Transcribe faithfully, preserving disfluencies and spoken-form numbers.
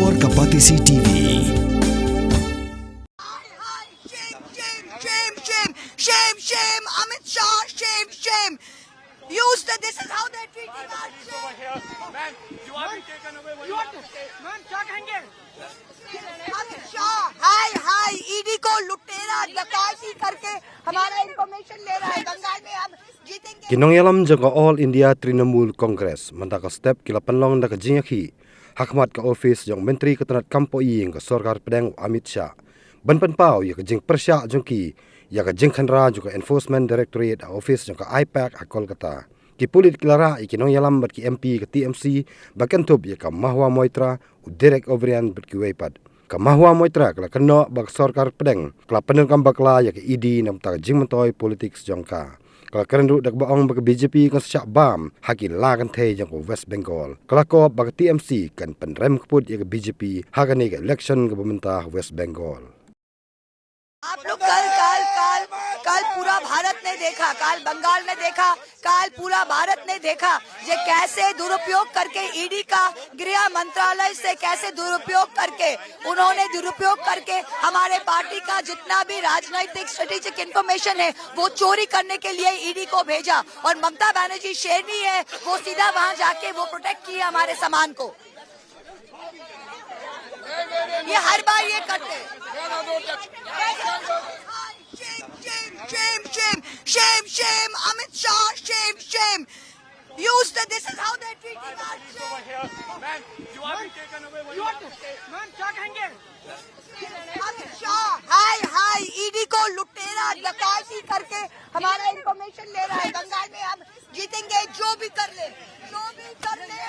और का बातें सी टीवी। Shame, shame, shame, shame, shame, Amit Shah, shame, shame. Use the, this is how they're treating us. Shame. Ma'am, you are being taken away. What you want to say? Ma'am, क्या कहेंगे? Amit Shah, hi, hi, ईडी को लुटेरा, डकैती करके हमारा इंफॉर्मेशन ले रहा है। बंगाल में हम जीतेंगे। Ki nongïalam jong ka All India Trinamool Congress mynta ka step ki la pynlong da ka jingïakhih ha khmat ka office jong Myntri ka tnat kam poh ïing ka sorkar pdeng u Amit Shah ban pynpaw ïa ka jingpyrshah jong ki ïa ka jingkhynra jong ka Enforcement Directorate ha office jong ka IPAC ha Kolkata. Ki pulit ki la rah ïa ki nongïalam bad ki MP ka TMC ba kynthup ïa ka Mahua Moitra, u Derek O'Brien bad kiwei pat. Ka Mahua Moitra ka la kynnoh ba ka sorkar pdeng ka la pyndonkam bakla ïa ka ED namar ka jingmyntoi politics jong ka. Ka la kren ruh da kaba ong ba ka BJP kan sa shah bam ha ki la kynthei jong ka West Bengal. Ka la kop ba ka TMC kan pynrem kput ïa ka BJP ha kane ka election kaba mynta ha West Bengal. आप लोग कल कल कल कल पूरा भारत ने देखा, कल बंगाल ने देखा, कल पूरा भारत ने देखा ये कैसे दुरुपयोग करके ईडी का, गृह मंत्रालय से कैसे दुरुपयोग करके, उन्होंने दुरुपयोग करके हमारे पार्टी का जितना भी राजनीतिक स्ट्रेटेजिक इंफॉर्मेशन है वो चोरी करने के लिए ईडी को भेजा। और ममता बनर्जी शेरनी है, वो सीधा वहां जाके वो प्रोटेक्ट किए हमारे सामान को। ये हर बार ये करते हैं। Shame, shame, shame, shame, shame, Amit Shah, shame, shame. Use the, this is how they're treating us. Shame. Ma'am, you are being taken away. What you want to say? Ma'am, क्या कहेंगे? Amit Shah, hi, hi, ईडी को लुटेरा, डकैती करके हमारा इंफॉर्मेशन ले रहा है। बंगाल में हम जीतेंगे, जो भी कर ले, जो भी कर ले।